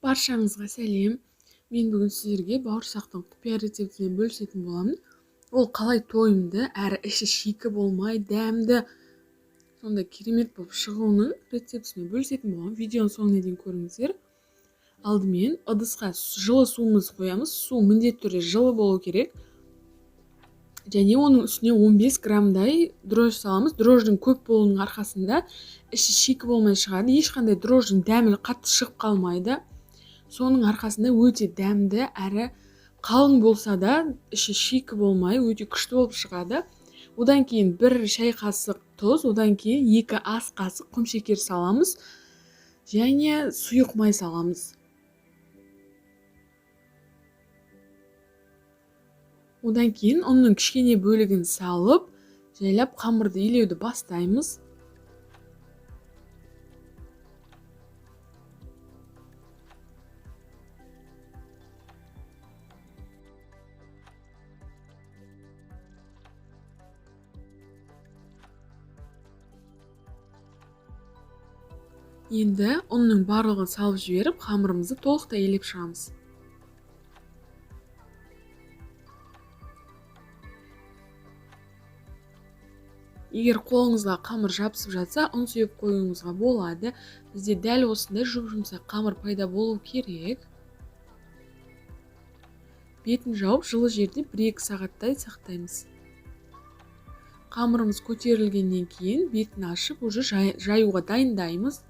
Баршаңызға сәлем. Мен бүгін сіздерге бауырсақтың құпия рецептімен бөлісетін боламын. Ол қалай тойымды, әрі іші шикі болмай, дәмді, сондай керемет болып шығуының рецептісімен бөлісетін боламын. Видеоның соңына дейін көріңіздер. Алдымен ыдысқа жылы суымызды қоямыз. Су міндетті түрде жылы болу керек. Және оның үстіне 15 граммдай дрожж саламыз. Дрожждың көп болуының арқасында іші шикі болмай шығады. Ешқандай дрожждың дәмі қатты шығып қалмайды. Соның арқасында өте дәмді, әрі қалың болса да іші шикі болмай өте күшті болып шығады. Одан кейін 1 шай қасық тұз, одан кейін 2 ас қасық құмшекер саламыз және сұйық май саламыз. Одан кейін ұнның кішкене бөлігін салып, жайлап қамырды илеуді бастаймыз. Енді ұнның барлығын салып жіберіп, қамырымызды толықтай илеп шығамыз. Егер қолыңызға қамыр жабысып жатса, ұн сеуіп қоюыңызға болады. Бізде дәл осындай жұп-жұмсақ қамыр пайда болу керек. Бетін жауып, жылы жерде 1-2 сағаттай сақтаймыз. Қамырымыз көтерілгеннен кейін бетін ашып, уже жаюға дайындаймыз.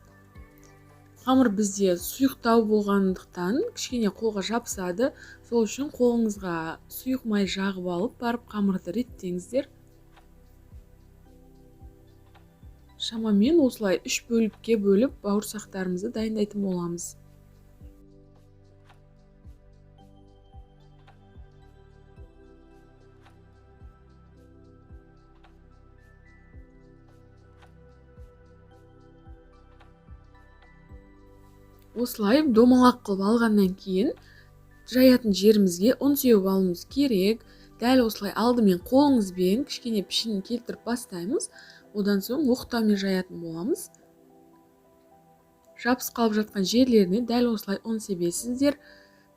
Қамыр бізде сұйықтау болғандықтан кішкене қолға жабысады. Сол үшін қолыңызға сұйық май жағып алып, барып қамырды реттеңіздер. Шамамен осылай 3 бөлікке бөліп бауырсақтарымызды дайындайтын боламыз. Осылай домалақ қылып алғаннан кейін жаятын жерімізге ұн сеуіп алуымыз керек. Дәл осылай алдымен қолыңызбен кішкене пішінін келтіріп бастаймыз. Одан соң оқтаумен жаятын боламыз. Жабысып қалып жатқан жерлеріне дәл осылай ұн себесіздер.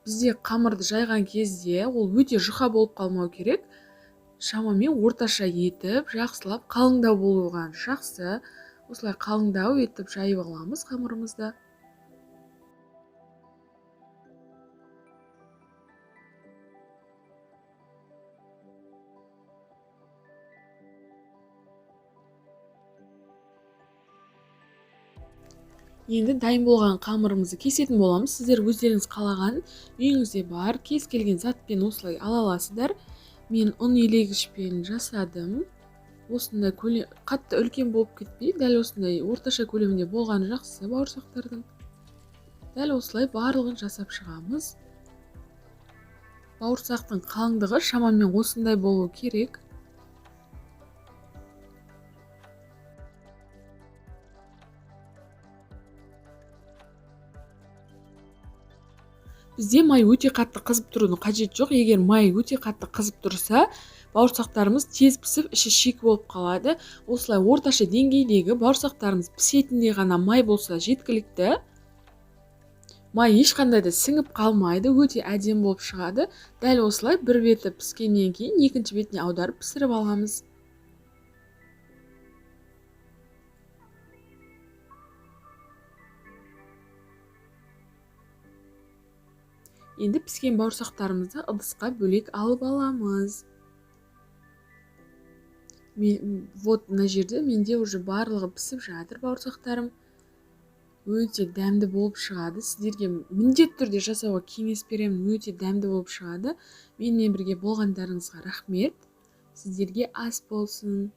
Бізде қамырды жайған кезде ол өте жұқа болып қалмау керек. Шамамен орташа етіп, жақсылап қалыңдау болуға жақсы. Осылай қалыңдау етіп жайып аламыз қамырымызды. Енді дайын болған қамырымызды кесетін боламыз. Сіздер өздеріңіз қалаған үйіңізде бар кез келген затпен осылай ала аласыздар. Мен ұн елегішпен жасадым. Осындай қатты үлкен болып кетпей, дәл осындай орташа көлемінде болғаны жақсы бауырсақтардың. Дәл осылай барлығын жасап шығамыз. Бауырсақтың қалыңдығы шамамен осындай болу керек. Бізде май өте қатты қызып тұрудың қажеті жоқ. Егер май өте қатты қызып тұрса, бауырсақтарымыз тез пісіп, іші шикі болып қалады. Осылай орташа деңгейдегі бауырсақтарымыз пісетіндей ғана май болса жеткілікті. Май ешқандай да сіңіп қалмайды, өте әдемі болып шығады. Дәл осылай бір беті піскеннен кейін екінші бетіне аударып пісіріп аламыз. Енді піскен бауырсақтарымызды ыдысқа бөлек алып аламыз. Вот мына жерде менде уже барлығы пісіп жатыр бауырсақтарым. Өте дәмді болып шығады. Сіздерге міндетті түрде жасауға кеңес беремін. Өте дәмді болып шығады. Менімен бірге болғандарыңызға рахмет. Сіздерге ас болсын.